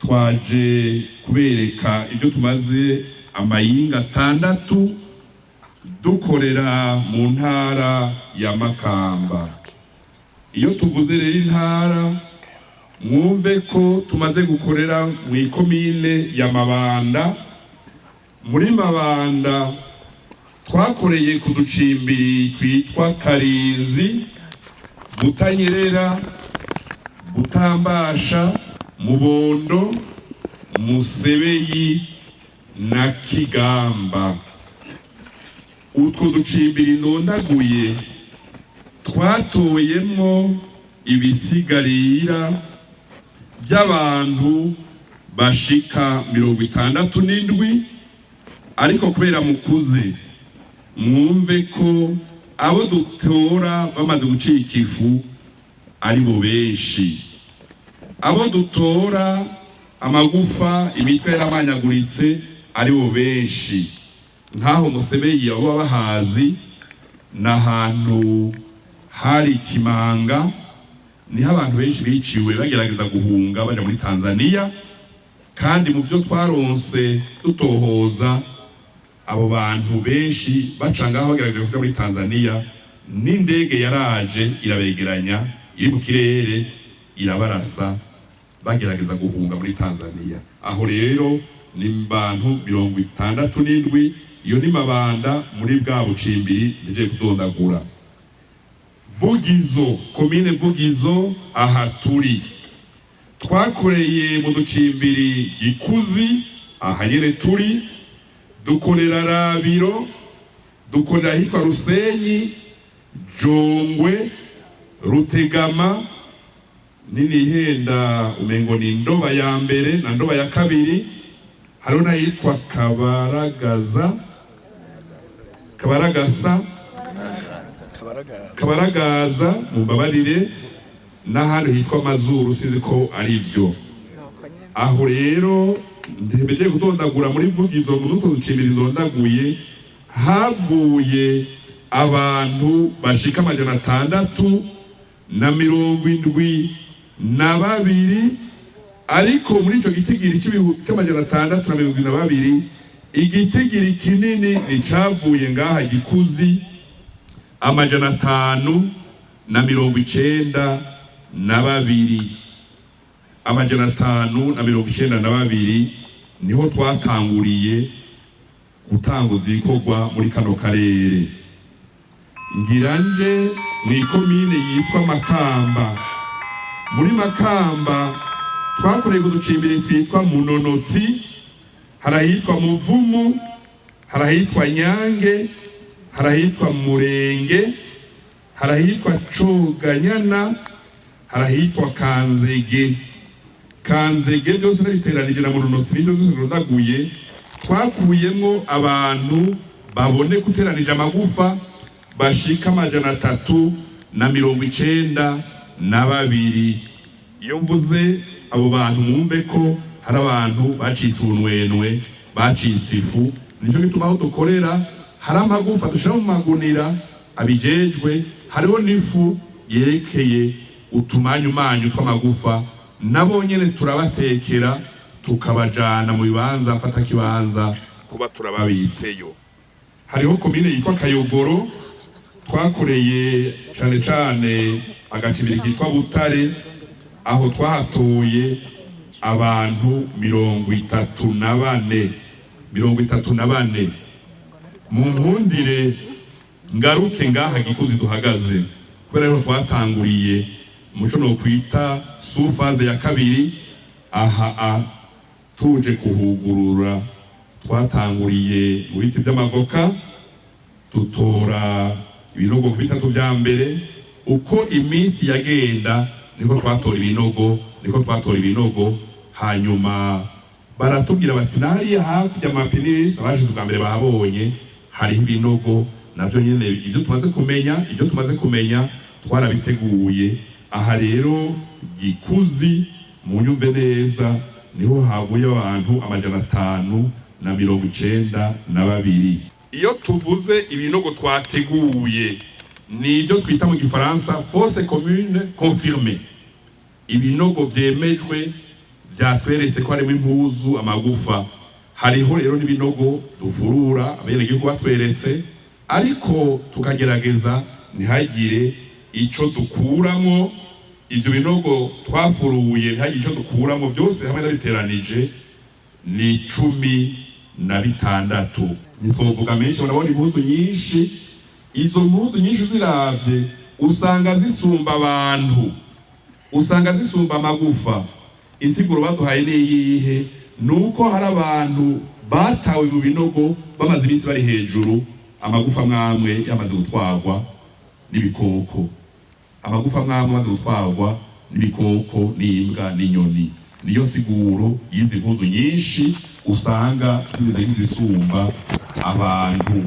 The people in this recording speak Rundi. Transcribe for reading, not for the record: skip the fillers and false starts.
Twaje kubereka ibyo tumaze amayinga 6 dukorera mu ntara ya Makamba. Iyo tuvuze rero intara, mwumve ko tumaze gukorera mu ikomine ya Mabanda. Muri Mabanda twakoreye ku ducimbiri twitwa Karinzi, Butanyerera, Butambasha, Mubondo, Musebeyi na Kigamba. Utwo ducimbiri ndondaguye twatoyemwo ibisigarira by'abantu bashika 67, ariko kubera mukuze, mwumve ko abo dutora bamaze gucika ifu ari bo benshi. Abo dutora amagufa, imitwe yaramanyaguritse, ari bo benshi. Nk'aho Musebeyi, abo bahazi, ni ahantu hari ikimanga, niho abantu benshi biciwe bagerageza guhunga baja muri Tanzania. Kandi mu byo twaronse dutohoza, abo bantu benshi baca ngaho bagerageje kuja muri Tanzania, n'indege yaraje irabegeranya iri mu kirere, irabarasa bagerageza guhunga muri Tanzania. Aho rero ni bantu 67. Iyo ni Mabanda, muri bwa bucimbiri ntegereje kudondagura. Vugizo, komine Vugizo, aha turi, twakoreye mu ducimbiri Gikuzi, aha nyene turi, dukorera Rabiro, dukorera ahitwa Rusenyi, Jongwe, Rutegama, ninihenda umengo ni Ndoba ya mbere na Ndoba ya kabiri. Hariho n'ahitwa Kabaragaza, Kabaragasa, Kabaragaza, mumbabarire, n'ahandi hitwa Mazuru, sinzi ko ari ivyo. Aho rero ntebeje kudondagura muri Vugizo, mu dutwo ducimbiri ndondaguye, havuye abantu bashika 672. Ariko muri ico gitigiri c'672, igitigiri kinini ni cavuye ngaha Gikuzi, 592. 592 niho twatanguriye gutanguza ibikorwa muri kano karere. Ngira nje mu ikomine yitwa Makamba. Muri Makamba twakoreye ku ducimbiri twitwa Munonotsi, hari ahitwa Muvumu, hari ahitwa Nyange, hari ahitwa Murenge, hari ahitwa Coganyana, hari ahitwa Kanzege. Kanzege byose nabiteranije na Munonotsi, nivyo byose birondaguye, twakuyemwo abantu babone guteranije amagufa bashika 392. Iyo mvuze abo bantu, mwumve ko hari abantu bacitse ubunwenwe, bacitse ifu. Nicyo gituma aho dukorera hari amagufa dushira mu magunira abijejwe, hariho n'ifu yerekeye utumanyumanyu tw'amagufa, nabo nyene turabatekera, tukabajana mu bibanza mfata kibanza kuba turababitseyo. Hariho komine yitwa Kayogoro, twakoreye cane cane agacibiri kitwa Butare. Aho twahatoye abantu 34, 34. Mu nkundire ngaruke ngaha Gikuzi duhagaze, kubera rero twatanguriye muco no kwita sous-phase ya kabiri. Aha a tuje kuhugurura, twatanguriye mu biti vy'amavoka, dutora ibinogo bitatu vya mbere. Uko iminsi yagenda niko twatora ibinogo, niko twatora ibinogo. Hanyuma baratubwira bati nahariya hakurya amapinisi abashize ubwa mbere bahabonye hariho ibinogo navyo nyene. Ivyo tumaze kumenya twarabiteguye. Aha rero Gikuzi, mu nyumve neza, niho havuye abantu 592. Iyo tuvuze ibinogo twateguye, ni ibyo twita mu gifaransa fosse commune confirmée, ibinogo vyemejwe. Vyatweretse ko harimo impuzu, amagufa. Hariho rero n'ibinogo dufurura abenegihugu batweretse, ariko tukagerageza ntihagire ico dukuramo. Ivyo binogo twafuruye ntihagire ico dukuramo. Byose hamwe n'abiteranije ni 16. Ntitwovuga menshi. Murabona impuzu nyinshi. Izo mpuzu nyinshi uziravye usanga zisumba abantu, usanga zisumba amagufa. Insiguro baduhaye ni iyihe? Nuko hari abantu batawe mu binogo bamaze iminsi bari hejuru, amagufa mwamwe yamaze gutwarwa n'ibikoko, amagufa mwamwe amaze gutwarwa n'ibikoko, n'imbwa, n'inyoni. Niyo siguro y'izi mpuzu nyinshi usanga zimeze nk'izisumba abantu.